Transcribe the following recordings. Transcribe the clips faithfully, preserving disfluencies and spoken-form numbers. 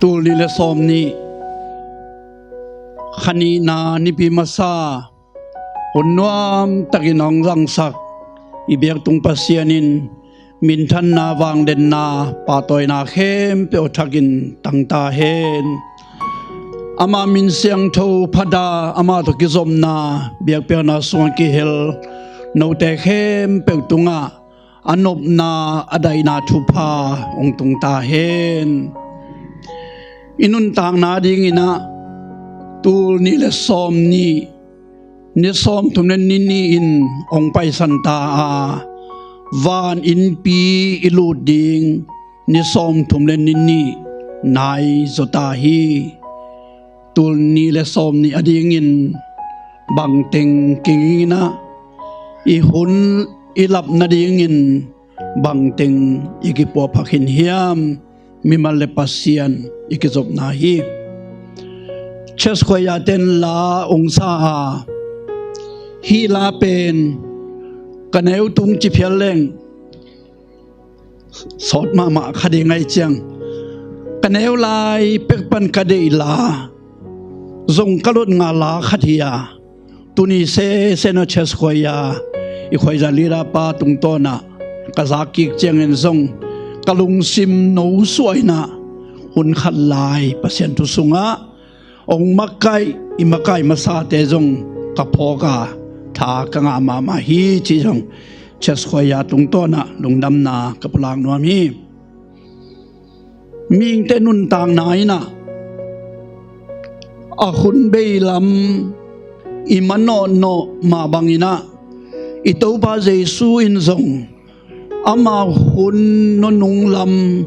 Tul nih le sawm nih, kha nihna nipi masa hun nuam takin hong zangsak i biaktung Pasian in minthanna, vangdenna, pahtawina khempeuh thakin tangta hen. Ama min siangtho phada, ama tawh kizopna, biakpiakna sungah kihel note khempeuh tungah a nopna, a daihna thupha hong tungta hen. I nuntakna dinginah tul nih le sawm nih, ni sawm thum le ni nih in hong paisan ta a, van innpi i lut ding ni sawm thum le ni nih nai zaw ta hi. Tul nih le sawm nih a dingin bangteng kinginah, i hun i lap nadingin bangteng i kipuahpha khin hiam, mimal le Pasian i kizopna hi. Church choir ten la hong sa a, hih la pen ka neu tung ci phial leng sawt mahmah kha ding ahih ciang, ka neu lai pek pan ka deih la zong ka lot ngah la khat hi a, tuni sese na church choir, i choir leader pa tungtawnah ka zak kik ciangin zong ka lungsim no suah inah, hun khat lai Pasian thu sungah hong makaih, i makaih masate zong ka phawk a, tha ka ngah mahmah hi ci zong church choir tungtawnah lungdamna ka pulak nuam hi. Mihingte nuntakna inah a hun bei lam i manawhnawh mah banginah, i Topa Jesu in zong ama hun nunung lam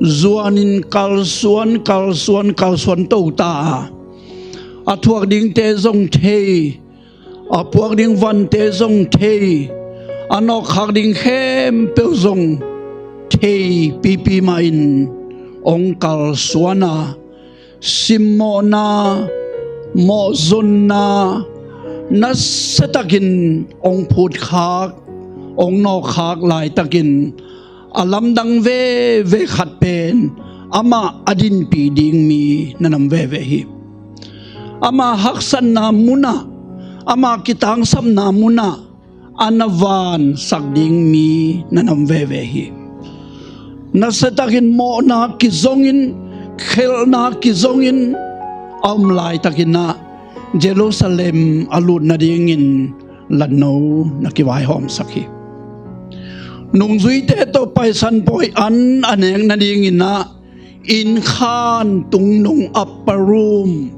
zuanin kalsuan, kalsuan, kalsuan to ta a, a thuak dingte zong thei, a puak ding vante zong thei, a nawkkhak ding khempeuh zong thei pipi mahin hong kalsuan a, simmawhna, mawhzonna nasiatakin hong phutkhak, hong nawkkhak laitakin, a lamdang veve khat pen amah a dinpih ding mi na nam veve hi. Ama haksatna munah, ama kitangsapna munah a na vansak ding mi na nam veve hi. Nasiatakin mawhna kizongin, khelhna kizongin a om laitakinah Jerusalem a lut nadingin lanno na kivaihawmsak hi. Nungzuite tawh Paisan pawi an a nek nadinginah innkhan tungnung, upper room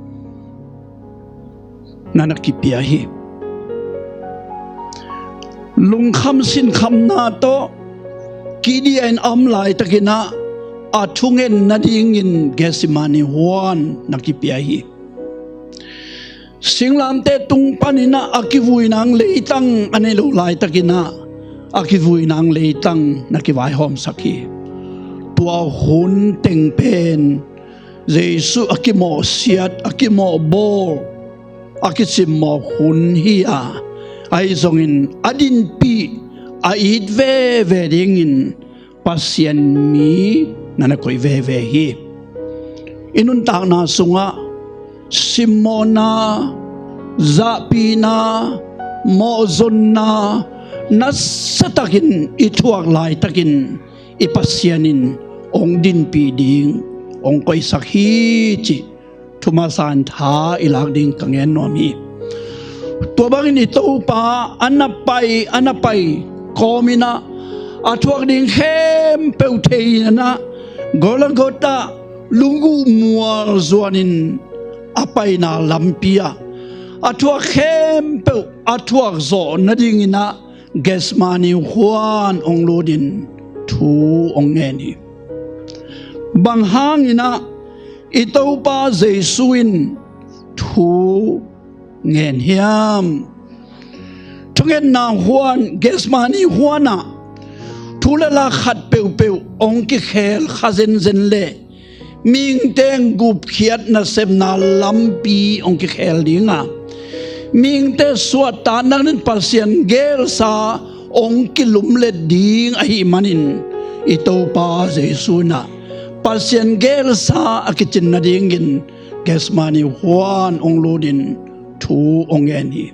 na na kipia hi. Lungkham sinkhamna tawh kidia in a om laitakinah a thungen nadingin Gethsemane huan na kipia hi. Singlamteh tung paninah a kivui nang leitang a nei lo laitakinah a kivui nang leitang na kivaihawmsak hi. Tua hun teng pen Jesu a kimawhsiat, a kimawhbawl, a kisimmawh hun hi a, ahi zongin a dinpih, a it veve dingin Pasian mi na na koih veve hi. I nuntakna sungah simmawhna, zahpihna, mawhzonna nasiatakin i thuak laitakin i Pasian in hong dinpih ding, hong koihsak hi cih thumasa in tha i lak ding ka ngen nuam hi. Tua bangin i Topa a na pai, a na pai kawminah a thuak ding khempeuh thei inah Golgotha lunggulh mual zuanin a paina lampi ah a thuak khempeuh a thuak zawh nadinginah Gethsemane huan hong lutin thu hong ngen hi. Bang hanginah i Topa Jesu in thu ngen hiam? Thungetna huan, Gethsemane huanah thu le la khat peuhpeuh hong kikhel kha zenzen leh mihingte gupkhiat nasepna lampi hong kikhel dinga, mihingte suahtakna in Pasian geelsa hong kilumlet ding ahih manin i Topa Jesu inah Pasian gelsa a kicin nadingin Gethsemane huan hong lutin thu hong ngen hi.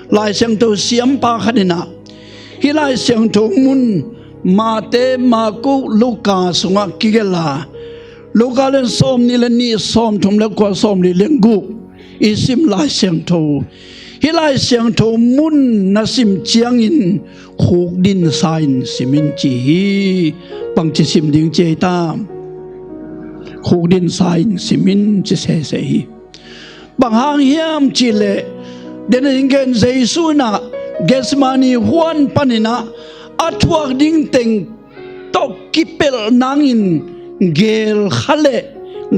Lai Siangtho siampa khat in ah hih Lai Siangtho mun Mate, Marku, Luka sungah kigelh a, Luka lian sawmnih le nih, sawmthum le kua, sawmli le guk i sim Lai Siangtho. Hih Lai Siangtho mun na sim ciangin khukdinsa in sim in ci hi. Bangci sim ding ci ei tam? Khukdinsa in sim in ci sese hi. Bang hang hiam cihleh, den in gen Jesu in ah Gethsemane huan panin ah a thuak ding teng tawh kipelh nangin gel kha le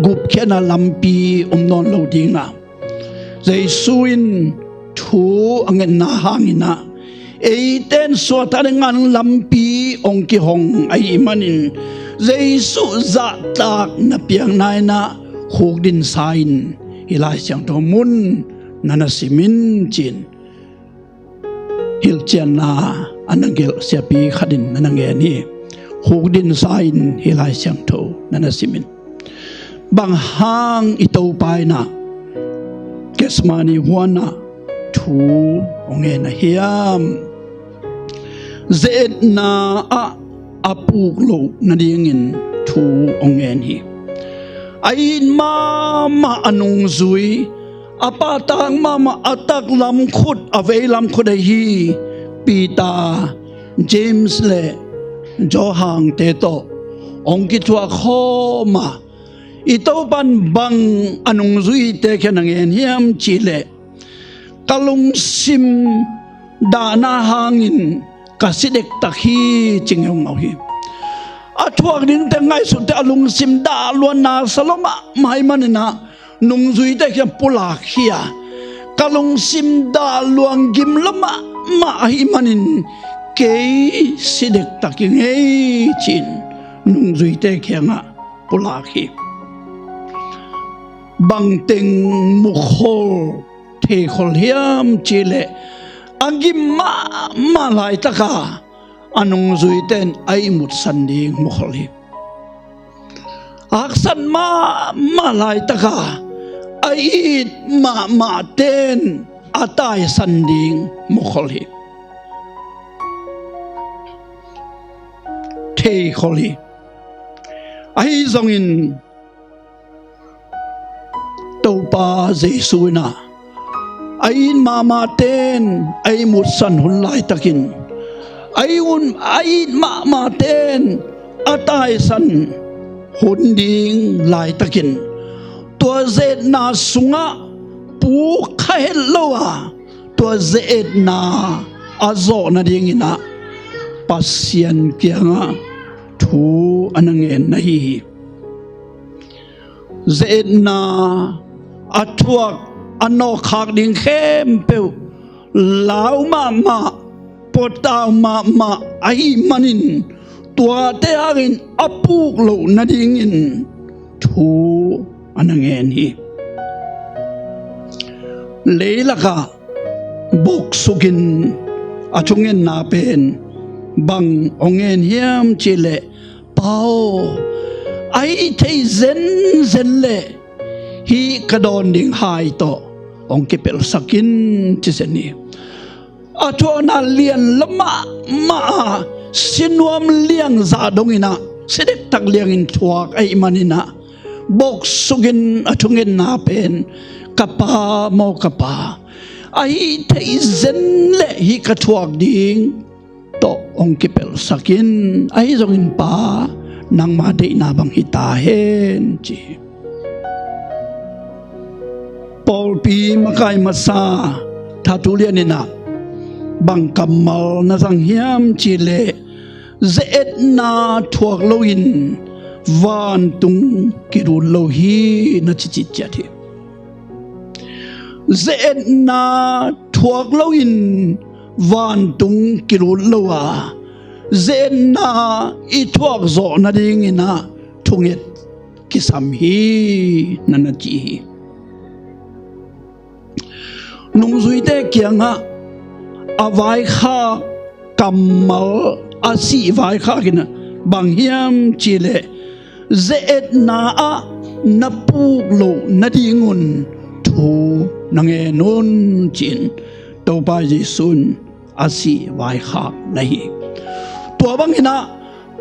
gupkhiatna lampi om nawn lo ding a, Jesu in thu a ngetna hangin ah eite in suakta ding ngan lampi hong kihong ahih manin, Jesu zahtakna piakna in ah khukdinsa in hih Lai Siangtho mun na na sim in ci-in hilhcianna a na gelh siapi khat in na na ngen hi. Khukdinsa in hih Lai Siangtho na na sim in. Bang hang i Topa in ah Gethsemane huan ah thu hong ngen a hiam? Ze-etna ah a puk loh nadingin thu hong ngen hi. A it mahmah a nungzui, a pahtak mahmah a taklam khut, a veilam khut ahi Peter, James le Johan te tawh hong kithuah khawm a, i Topa in bang a nungzuite kiang a ngen hiam cihleh, ka lungsim dahna hangin ka si dektak hi ci ngeungau hi. A thuak dingte ngaihsutte a lungsim dah lua nasa lua mahmah ahih manin ah nungzuite kiang pulak hi a, ka lungsim dah lua gim lua mahmah ahih manin kei si dektak ing ei ci-in nungzuite kiangah pulak hi. Bangteng mukhol theikhol hiam cihleh, a gim mahmah laitaka a nungzuite in a ihmutsan ding mukhol hi. A haksat mahmah laitaka a it mahmahte in a taisan ding mukhol hi. Theikhol hi. Ahi zongin Topa Jesu in ah a it mahmahte in a ihmutsan hun laitakin, a it hun, a it mahmahte in a taisan hun ding laitakin, tua ze-etna sungah puk kha het lo a, tua ze-etna a zawh nadingin ah Pasian kiangah thu a na ngen ahi hi. Ze-etna a thuak a nawkkhak ding khempeuh lau mahmah, puatau mahmah ahih manin, tuate hangin a puk loh nadingin thu a na ngen hi. Leilakah boksukin a thungetna pen bang hong ngen hiam cihleh, Pa aw, a hih theih zenzen leh hih ka dawn ding hai tawh hong kipelhsak in ci zen hi. A thuakna lian lua mahmah a, sinuam liang zah dongin ah si dektak liangin thuak ahih manin ah, boksukin a thungetna pen, Ka Pa maw, ka Pa, a hih theih zen leh hih ka thuak ding tawh hong kipelhsak in. Ahi zongin Pa, nangma deihna bang hi ta hen ci hi. Pawlpi makai masa Thatu Lian in ah bang kammal na zang hiam cihleh, ze-etna thuak loin vantung kilut lo hi, na ci citciat hi. Ze-etna thuak loin vantung kilut lo a, ze-etna i thuak zawh nadingin ah thunget kisam hi, na na ci hi. Nungzuite kiangah a vaikhak kammal a sih vaikhak in ah bang hiam cihleh, ze-etna ah na puk loh nadingun thu na ngen un, ci-in Topa Jesu in a sih vaikhak na hi. Tua bangin ah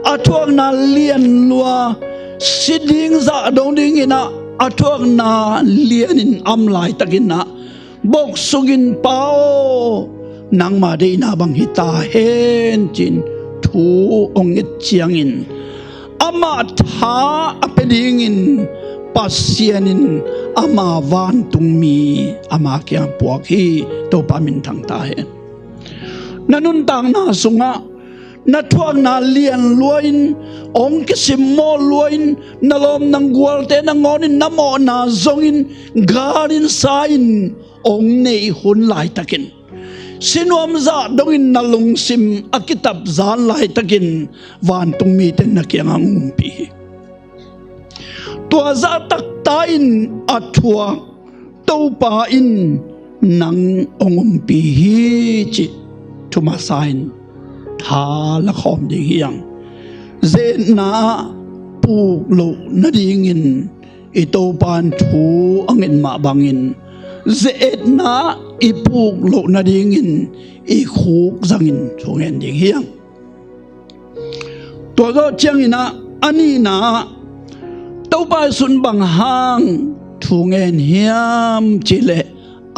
a thuakna lianlua si ding zah dong dingin ah a thuakna lianin am laitakin ah boksuk in, Pa aw, nangma deihna bang hi ta hen, ci-in thu hong nget ciangin amah tha a pia dingin Pasian in ama vantungmi ama kiang puak hi. Topa minthang ta hen. Na nuntakna sungah na thuakna lianlua in, hong kisimmawh lua in, na lawm nang gualte nangawnin na mawhna zongin galin sa-in hong neih hun laitakin, sinuam zah dongin na lungsim a kitapzan laitakin vantungmite na kiangah hong umpih hi. Tua zahtak ta-in a thuak Topa in nang hong umpih hi, cih thumasa in tha la khawm ding hi hang. Ze-etna ah puk loh nadingin i Topa in thu a nget mah bangin, ze-etna ah i puk loh nadingin i khuk zangin thu ngen ding hi hang. Tua zawh ciangin ah a nihna ah Topa Jesu in bang hang thu ngen hiam cih leh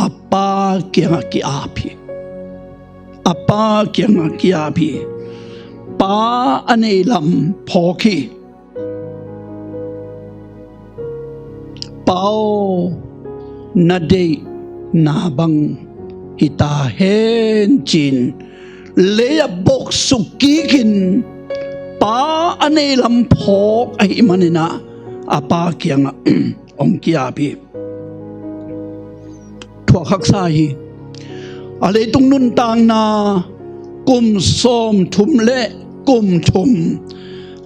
a Pa kiangah ki-ap hi. A Pa kiangah ki-ap hi. Pa a neih lam phawk hi. Pa aw, na deihna bang hi ta hen, ci-in lei-ah boksuk kikin Pa a neih lam phawk ahih manin ah a Pa kiangah hong ki-ap hi. Thuak haksa hi. A leitung nuntakna kum sawmthum le kum thum,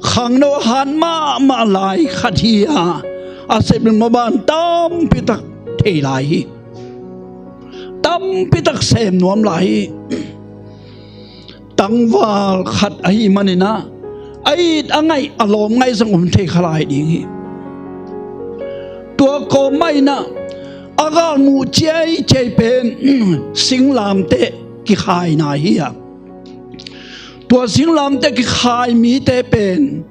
khangno a hat mahmah lai khat hi a, a sep in maban tampi tak thei lai hi. Tampi tak sem nuam lai hi. Tangval khat ahih manin ah a it a ngaih a lawm ngaih zong om thei kha lai ding hi. Tua kawm mah in ah a galmuh ciaiciai pen singlamteh kikhaina hi a, tua singlamteh kikhai mite pen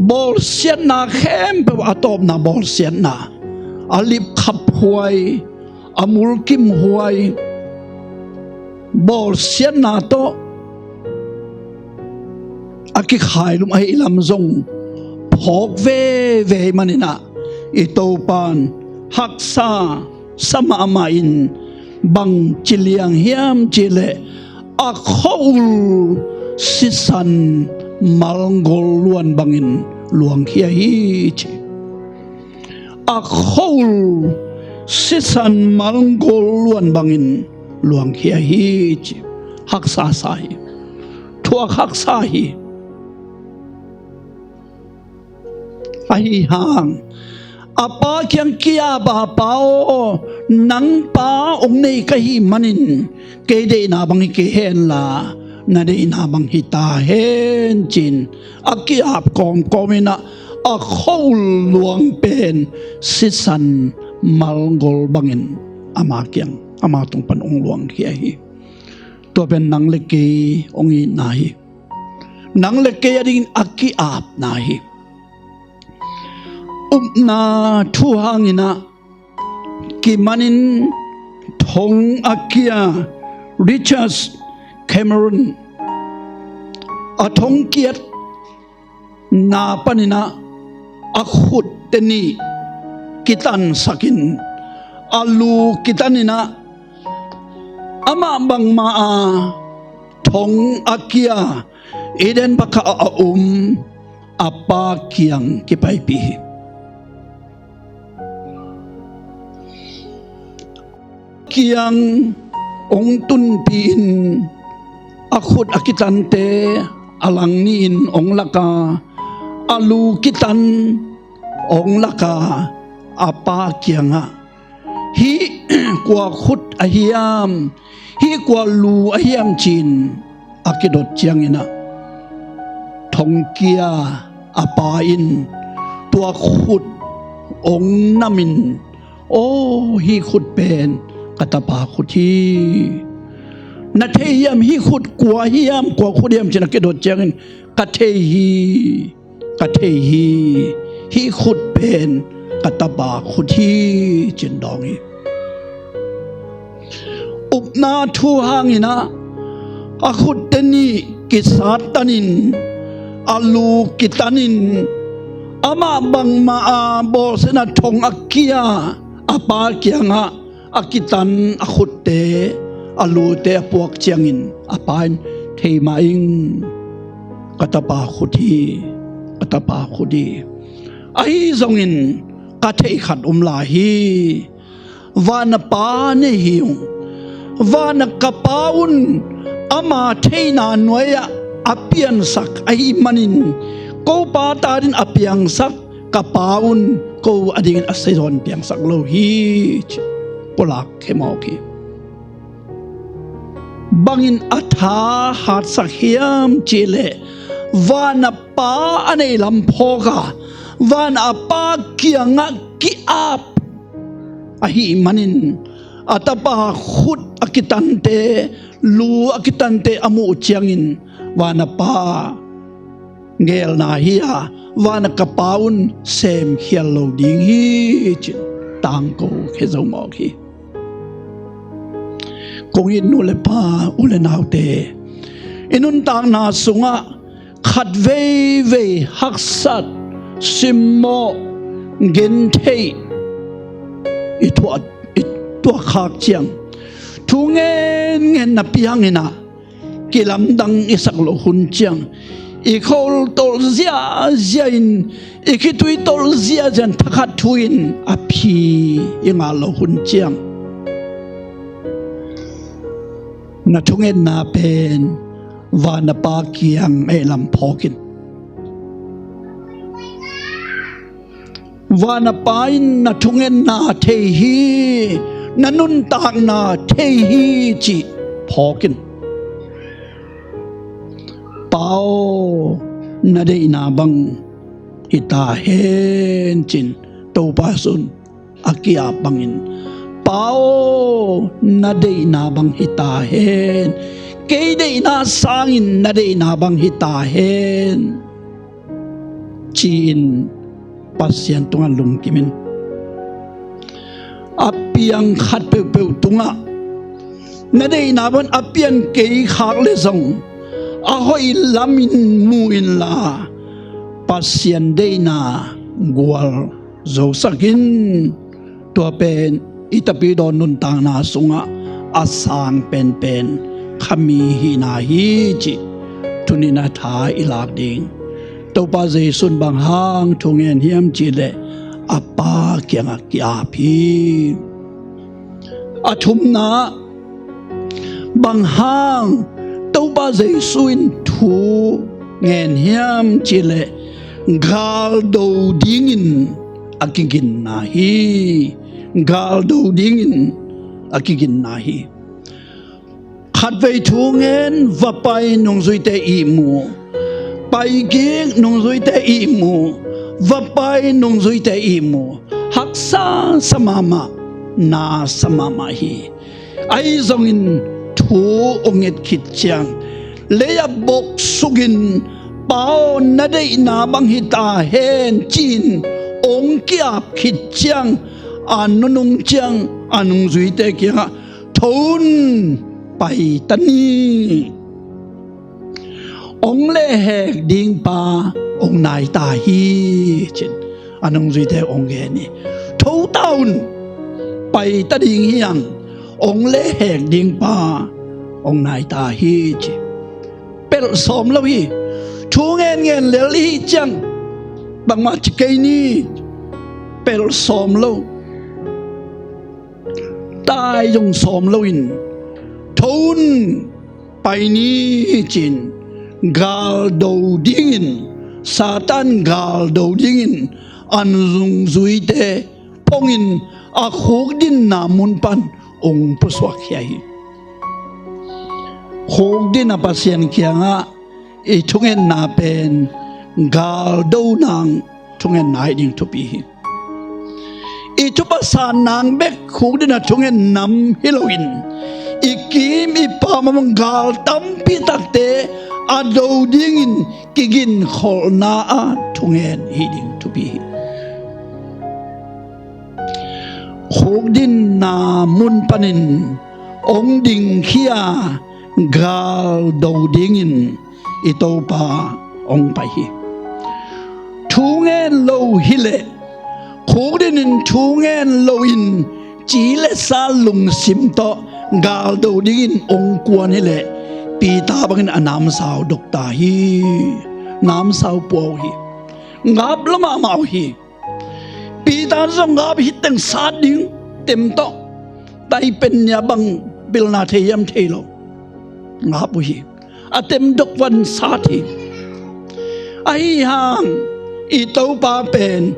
bawlsiatna khempeuh a tawpna bawlsiatna, a lipkhaphuai, a mulkimhuai, bawlsiatna tawh a kikhailum ahih lam zong phawk veve ahih manin ah i Topa in haksa sa mahmah in bang ci liang hiam cih leh a khua-ul sisan malgol luan bangin luangkhia hi ci. A khua-ul sisan malgol luan bangin luangkhia hi ci. Haksa sa hi. Thuak haksa hi. Ahi hang a Pa kiang ki-ap a, Pa aw, nang Pa hong nei ka hih manin kei deihna bang hi kei henla na deihna bang hi ta hen, ci-in a ki-ap kawmkawm in ah a khua-ul luang pen sisan malgol bangin ama kiang, ama tung pan hong luangkhia hi. Tua pen nang le kei hong itna hi. Nang le kei a dingin a ki-apna hi. Upna thu hangin ah kimanin thong a kia Richard Cameron a thong kiatna panin ah a khutte nih kitansakin a lu kitanin ah amah bangmah a thong a kia Eden pakhat a um a Pa kiang kipaipih hi. Kiang hong tunpih in a khut a kitante a lang nih in hong lak a, a lu kitan hong lak a, a Pa kiangah hih kua khut a hiam, hih kua lu a hiam ci-in a kidot ciangin ah thongkia a pa in tua khut ong namin, "Aw, hih khut pen ka tapa khut hi. Na thei hiam, hih khut kua hiam, kua khut hiam?" ci-in a kidot ciangin, "Ka thei hi, ka thei hi. Hih khut pen ka tapa khut hi," ci-in dawng hi. Upna thu hangin ah, a khutte nih kisat tanin, a lu kitanin, amah bangmah a bawlsiatna thong a kia a pa kiangah a kitan a khutte, a lute a puak ciangin a pa in, "Thei mah ing, ka tapa khut hi, ka tapa khut hi. Ahi zongin ka theih khat om lai hi. Vana Pa nei hi ung. Vana ka Pa un ama theihna nuai-ah a piansak ahih manin, ko Pa ta dingin a piangsak ka Pa un ko adingin a sazaw-in piangsak lo hi," ci-in pulak khia mawk hi. Bangin a tha hatsak hiam cih leh, vana Pa a neih lam phawk a, vana Pa kiangah ki-ap ahih manin, a tapa khut a kitante, lu a kitante a muh ciangin, vana Pa ngelna hi a, vana ka Pa un semkhial lo ding hi, ci-in tangko khia zo mawk hi. Kong it nu le pa, u le naute, i nuntakna sungah khat veivei haksat, simmawh, gentheih i tuah, i tuahkhak ciang, thu ngenngen napi hangin ah kilamdang i sak loh hun ciang, i khol tolh ziahziah in, i khitui tolh ziahziah in, thakhat thu in a phi i ngah loh hun ciang, na thungetna pen vana Pa kiang a neih lam phawk in. Vana Pa in na thungetna thei hi, na nuntakna thei hi, cih phawk in. "Pa aw, na deihna bang hi ta hen," ci-in Topa Jesu in a ki-ap bangin, "Pa aw, na deihna bang hi ta hen. Kei deihna sangin na deihna bang hi ta hen," ci-in Pasian tungah lungkim in. A piang khat peuhpeuh tungah na deihna bang a pian kei khak leh zong, a hoih lamin mu inla, Pasian deihna gualzosak in. Tua pen i tapidaw nuntakna sungah a sang penpen khami hihna hi, cih tuni-in a tha i lak ding. Topa Jesu in bang hang thu ngen hiam cih leh, a Pa kiangah ki-ap hi. A thumna, bang hang Topa Jesu in thu ngen hiam cih leh, galdo dingin a kiginna hi. Galdo dingin a kiginna hi. Khatvei thu ngen, va pai, nungzuite ihmu. Pai kik, nungzuite ihmu. Va pai, nungzuite ihmu. Haksa sa mahmah, na sa mahmah hi. Ahi zongin thu ong nget khit ciang, lei-ah boksukin, "Pa aw, na deihna bang hi ta hen," ci-in ong ki-ap khit ciang, a nunung ciang a nungzuite kiangah, "Tho un, pai ta ni. Ong lehhek ding pa ong nai ta hi," ci-in a nungzuite ong gen hi. "Tho ta un, pai ta ding hi hang, ong lehhek ding pa ong nai ta hi," ci. Pelh sawm lo hi. Thu ngenngen lel i hih ciang, bangmah ci kei ni. Pelh sawm lo. Tai zong sawm loin, "Tho un, pai ni," ci-in, galdo dingin, Satan galdo dingin a nungzuite phongin a khukdinna mun pan ong pusuak khia hi. Khukdin a Pasian kiangah I thungetna pen galdo nang thungetna hi ding thupi hi. I thupha san nang bek khukdin a thunget nam hi loin, i kim i pam a mong gal tampi takte a do dingin kiginkholhna a thungen hi ding thupi hi. Khukdinna mun panin ong dingkhia galdo dingin i Topa ong pai hi. Thungen lo hileh, khukdinin thungen loin ci le sa lungsim tawh galdo dingin ong kuan hileh, Peter bangin a namsau dokta hi. Namsau pua uh hi. Ngap lo mahmah uh hi. Peter zong ngap hi teng sat ding tem tawh. Taipen nia bang pilna thei hiam thei lo. Ngap uh hi. A tem dok van sat hi. Ahi hang i Topa pen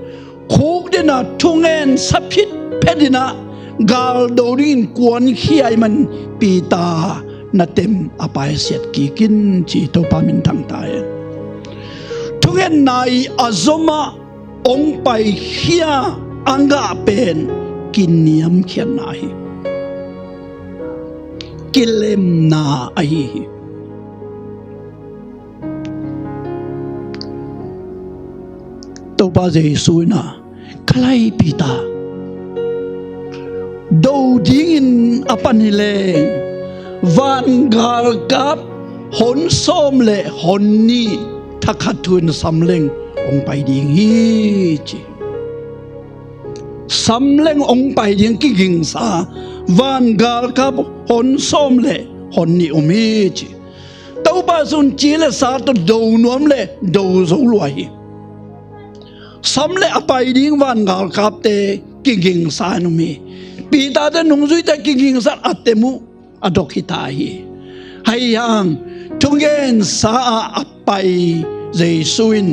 khukdina thungen sa phit phetina galdo dingin kuankhia i man Peter na tem a pai siat kikin ci i Topa minthang ta hen. Thungetna i a zomah ong paikhia a ngah pen kiniamkhiatna hi. Kilemna ahi hi. Topa Jesu in a, ka lai Peter, do dingin a pan hileng van galkap hon sawm le hon nih thakhat thu in samleng ong pai ding hi ci. Samleng ong pai ding kigingsa van galkap hon sawm le hon nih om hi ci. Topa sun ci le sa tawh do nuam le do zo lua hi. Sam le a pai ding van galkapte kigingsa in om hi. Peter te nungzuite kigingsa a tem uh a dok hi ta hi. Ahi hang thungensa ah a pai Jesu in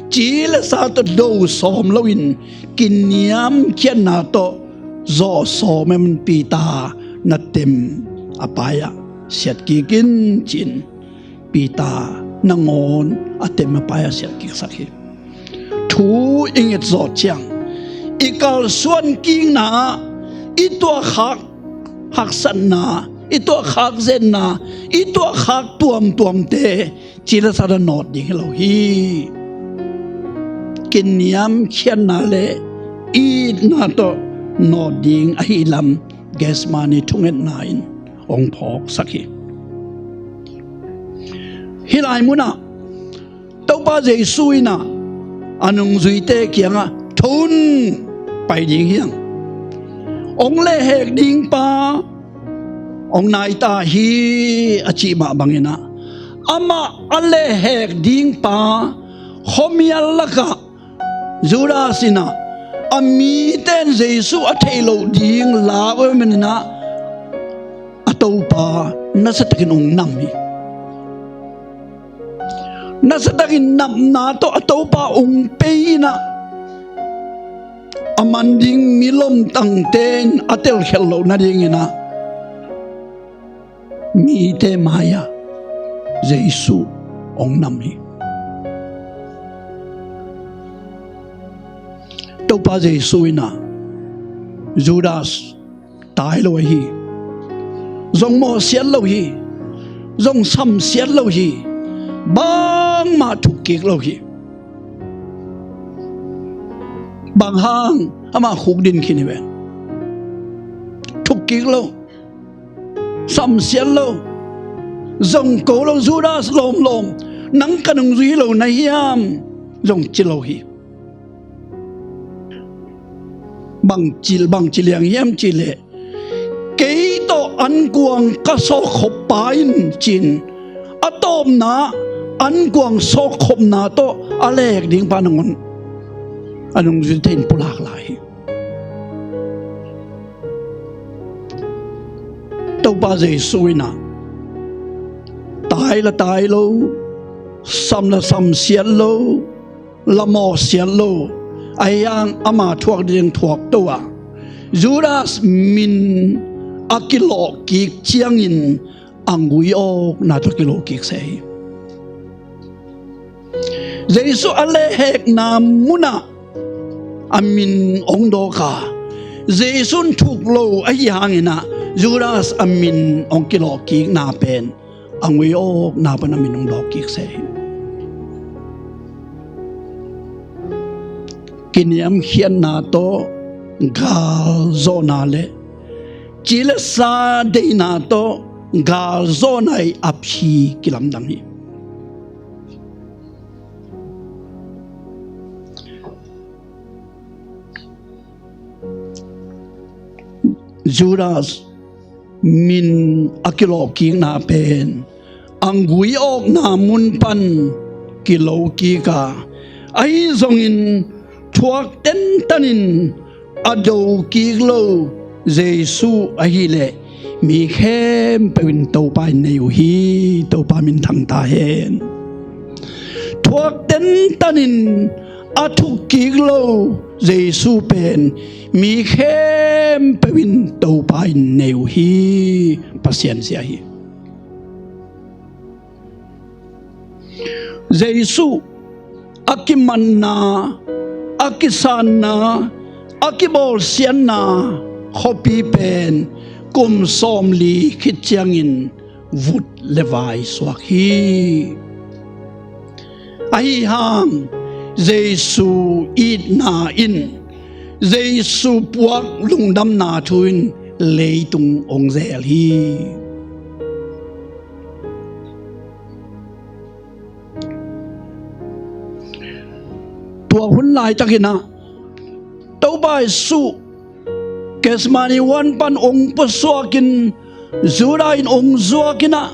ci le sa tawh do sawm loin kiniamkhiatna tawh zawh sawm em Peter na tem a pai ah siat kikin ci-in Peter nangawn a tem a pai a siat kiksak hi. Thu i nget zawh ciang i kalsuan kikna ah i tuahkhak haksatna, i tuahkhak zetna, i tuahkhak tuamtuamte ci le sa tawh nawt ding hi lo hi. Kiniamkhiatna le itna tawh nawt ding ahi lam Gethsemane thungetna in ong phawksak hi. Hih lai munah Topa Jesu in a nungzuite kiangah, tho un, pai ding hi hang. Ong lehhek ding pa ong nai ta hi a cih mah bangin a, amah a lehhek ding pa khuamial lakah Judas in a, a mite in Jesu a theih loh ding lau ahih manin a, a Topa nasatakin ong nam hi. Nasatakin napna tawh a Topa ong pei in a, a man ding milomtangte in a telkhialh loh nadingin a, mite mai-ah Jesu ong nam hi. Topa Jesu in a, Judas tai lo ahi, zong mawhsiat lo hi, zong samsiat lo hi, bangmah thukkik lo hi. Bang hang? Amah khukdin khin hi ven. Thukkik lo, samsiat lo, zong ko lo. Judas lawmlawm, nang ka nungzui lo na hiam? Zong ci lo hi. Bang ci, bang ci liang hiam cih leh, kei tawh ankuang ka sawkkhop pa in ci-in a tawpna ankuang sawkkhopna tawh a lehhek ding pa nangawn a nungzuite in pulak lai hi. Topa Jesu in a, tai la tai lo, sam la samsiat lo, la mawhsiat lo, ahi hang ama thuak ding thuak to a, Judas min a kilawh kik ciangin a ngui awkna tawh kilawh kik se hi. Jesu a lehhekna munah a min hong dawk a, Jesu in thuk lo ahi hangin ah Judas a min hong kilawhkikna pen a ngui awkna pan a min hong dawk kik se hi. Kiniamkhiatna tawh galzawhna le ci le sa deihna tawh galzawhna i ap hi kilamdang hi. Judas min a kilawhkikna pen a ngui awkna mun pan kilo kik a, ahi zongin thuak tentan in a do kik lo Jesu ahileh mi khempeuh in Topa in nei uh hi. Topa minthang ta hen. Thuak tentan in a thuk kik lo Jesu pen mi khempeuh in Topa in nei uh hi. Pasian zia hi. Jesu a kimanna, a kisanna, a kibawlsiatna khuapi pen kum sawmli khit ciangin vut le vai suak hi. Ahi hang Jesu itna in, Jesu puak lungdamna thu in leitung hong zel hi. Tua hun laitakin ah Topa Jesu Gethsemane huan pan hong pusuakin Judah in hong zuakin ah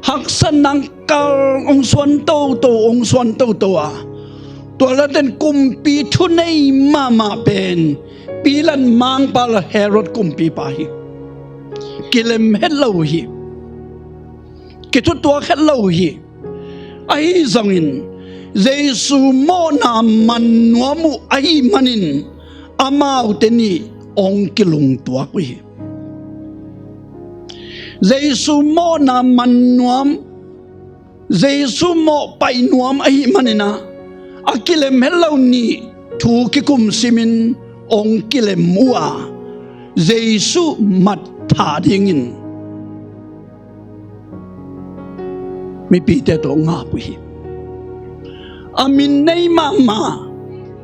haksatna kal hong suan toto, hong suan toto a, tua laten kumpi thunei mahmah pen Pilat mangpa le Herod kumpipa hi. Kilem het lo hi. Kithutuak het lo hi. Ahi zongin Jesu mawhna man nuam uh ahi manin amaute nih hong kilungtuak uh hi. Jesu mawhna man nuam, Jesu mawh paih nuam ahi manin ah a kilem het lo nih thu kikum simin hong kilem uh a, Jesu mat thah dingin mipite tawh ngap uh hi. A min nei mahmah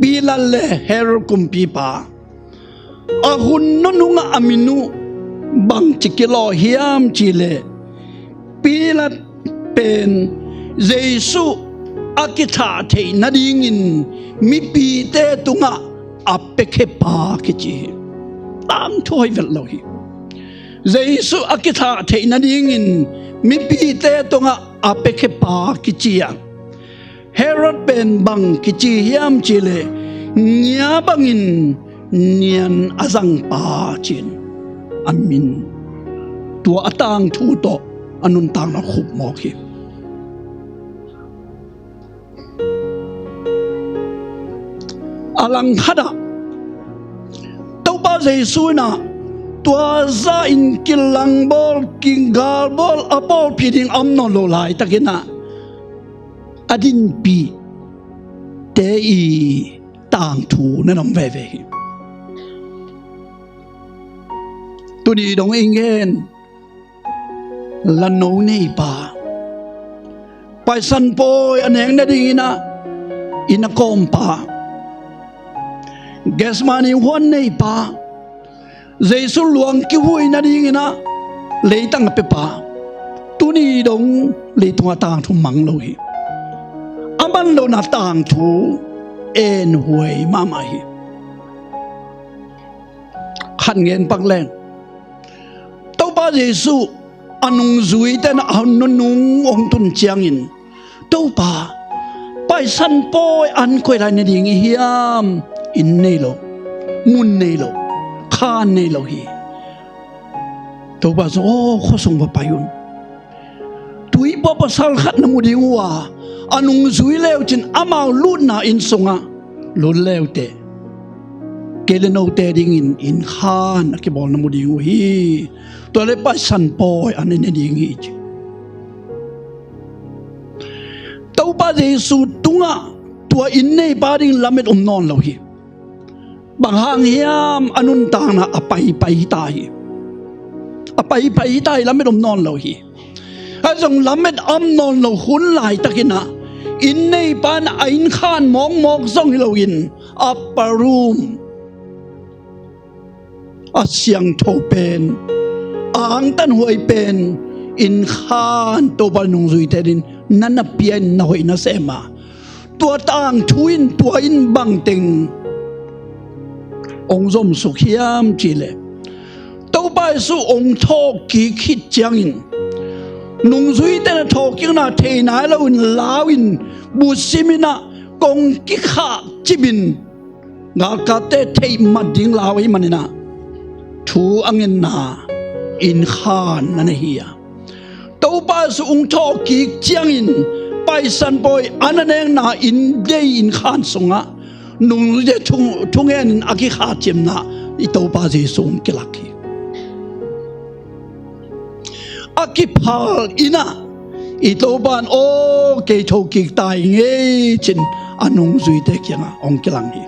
Pilat le Herod kumpipa a hun nunungah a min uh bangci kilawh hiam cihleh Pilat pen Jesu a kithah theih nadingin mipite tungah a piakhia pa kici hi. Tangthu hoih vet lo hi. Jesu a kithah theih nadingin mipite tungah a piakhia pa kici a, Herod pen bang kici hiam cihleh ngia bangin nian a zangpa ci-in a min, tua a tangthu tawh a nuntakna khup mawk hi. A langkhatah Topa Jesu in ah tua zah in kilangbawl, kigalbawl a pawlpi ding a om nawn lo laitakin ah a dinpihte i tangthu na om veve hi. Tuni dong i ngen lano neipa, Paisan pawi a nek nadingin ah inn a kawmpa, Gethsemane huan neipa, Jesu luang kihui nadingin ah leitang a piapa, tuni dong leitungah tangthu mang lo hi. A man lohna tangthu enhuai mahmah hi. Khat ngen pak leng, Topa Jesu a nungzuite na a nunung hong tun ciangin, Topa, Paisan pawi an koi lai na ding i hiam? Inn nei lo, mun nei lo, khan nei lo hi. Topa zong, aw, khuasung va pai un. Tuipa pasal khat na mu ding uh a, a nungzui leucin amau lutna inn sungah lut leuteh kei le note dingin inn khan a kibawl na mu ding uh hi. Tua le Paisan pawi an i ne ding hi ci. Topa Jesu tungah tua inn neipa ding lamet om nawn lo hi. Bang hang hiam? A nuntakna a paipai hi ta hi. A paipai hi ta hi, lamet om nawn lo hi. Ahi zong lamet om nawn lo hun laitakin ah inn neipa in a innkhan mawkmawk zong hi loin, upper room, a siangtho pen, a angtanhuai pen innkhan Topa nungzuite adingin na na pia in, na hoih na sem a, tua tangthu in tua in bangteng hong zomsuk hiam cih leh, Topa Jesu hong thawhkik khit ciangin nungzuite in a thawhkikna thei nai loin lau-in, busim in ah kong kikhah cip in, galkapte theih mat ding lau ahih manin ah thu a ngetna innkhan na na hi a, Topa Jesu hong thawhkik ciangin Paisan pawi a na nekna inn dei, innkhan sungah nungzuite thu, thungenin a kikhahcipna i Topa Jesu hong kilak hi. A kiphal in ah i Topa in, "Aw, kei thokik ta ing ei," ci-in a nungzuite kiangah hong kilang hi.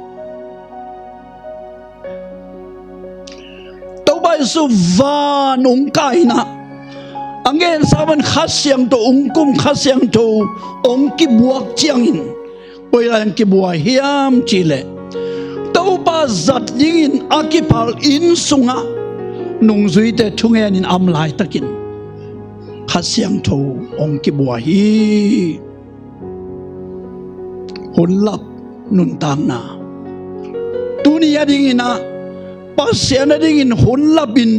Topa Jesu van hong kai in ah, a ngensa pan Kha Siangtho hong kum, Kha Siangtho hong kibuak ciangin, koi lai-ah hong kibuak hiam cih leh, Topa zat dingin a kiphal inn sungah nungzuite thungenin a om laitakin Kha Siangtho hong kibuak hi. Hun lap nuntakna. Tuni a dingin ah Pasian a dingin hun lapin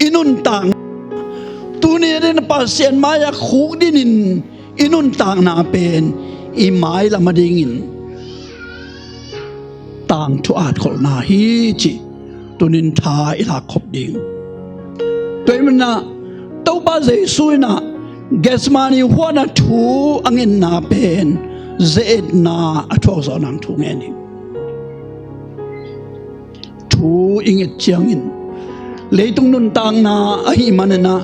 i nuntakna, tuni a dingin Pasian mai-ah khukdinin i nuntakna pen i mailam a dingin tangthu atkholhna hi cih tunin tha i lakkhop ding. Tua ahih manin ah Topa Jesu in ah Gethsemane huan a thu a ngetna pen ze-etna a thuak zawh nang thu ngen hi. Thu i nget ciangin, leitung nuntakna ahih manin ah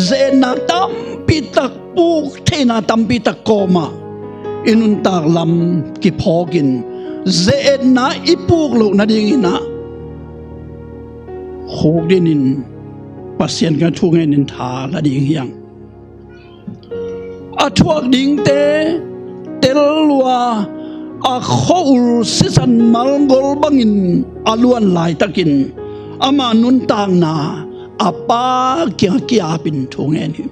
ze-etna tampi tak, puk theihna tampi tak kawmah i nuntak lam kiphawkin, ze-etna i puk loh nadingin ah khukdinin Pasian kiang thu ngenin tha la ding hi hang. A thuak dingte tel lua, a khua-ul sisan malgol bangin a luan laitakin ama nuntakna a Pa kiangah ki-apin thu ngen hi.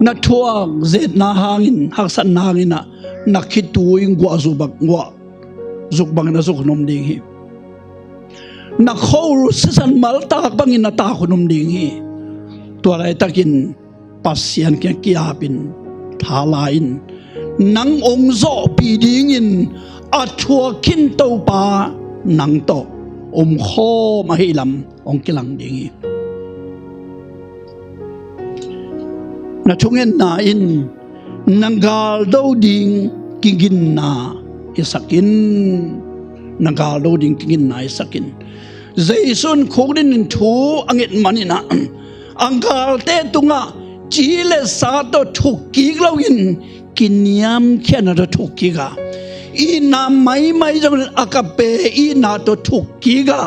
Na thuak ze-etna hangin, haksatna hangin ah na khitui guah zuk bang, guah zuk bangin a zuk hun om ding hi. Na khua-ul sisan mal tak bangin a tak hun om ding hi. Tua laitakin Pasian kiang ki-apin tha la in, nang hong zawhpih dingin a thuak khin Topa nang tawh omkhawm ahih lam hong kilang ding hi. Na thungetna in na galdo ding kiginna hisak in. Na galdo ding kiginna hisak in. Jesu in khukdinin thu a nget manin ah a galte tungah ci le sa tawh thukkik loin kiniamkhiatna tawh thukkik a, itna maimai zong, agape itna tawh thukkik a,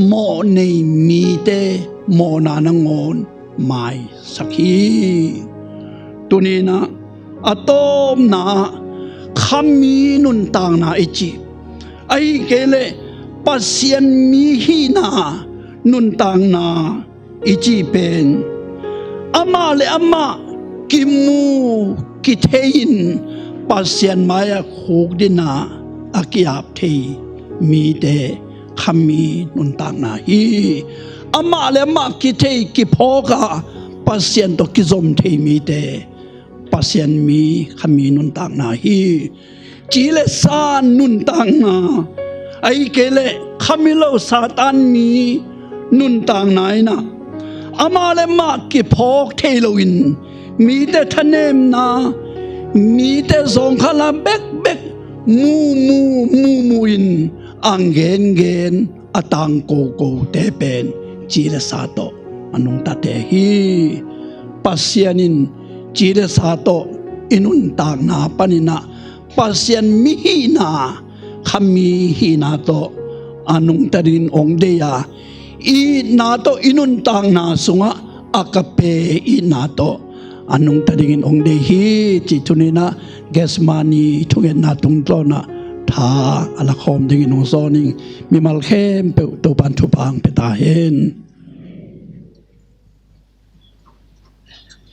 mawh nei mite mawhna nangawn maisak hi. Tuni-in ah a tawpna ah khami nuntakna i cih, ahih kei leh Pasian mi hihna nuntakna i cih pen amah le amah kimu kithei-in Pasian mai-ah khukdin a ki-ap thei mite khami nuntakna hi. Amah le amah kithei kiphawk a Pasian tawh kizom thei mite Pasian mi khami nuntakna hi. Ci le sa nuntakna, ahih kei leh khami lo Satan mi nuntakna in ah amah le amah kiphawk thei loin mite thanemna, mite zawngkhalna bekbek mumu mumu in ang gengen a tangkokote pen ci le sa tawh a nungtate hi. Pasian in ci le sa tawh i nuntakna panin ah Pasian mi hihna, khami hihna tawh a nungta dingin ong dei a, itna tawh i nuntakna sungah agape itna tawh a nungta dingin ong dei hi, ci thuninah Gethsemane thungetna tungtawnah tha a lakhawm dingin ong sawn ing. Mimal khempeuh Topan thupha ang pia ta hen.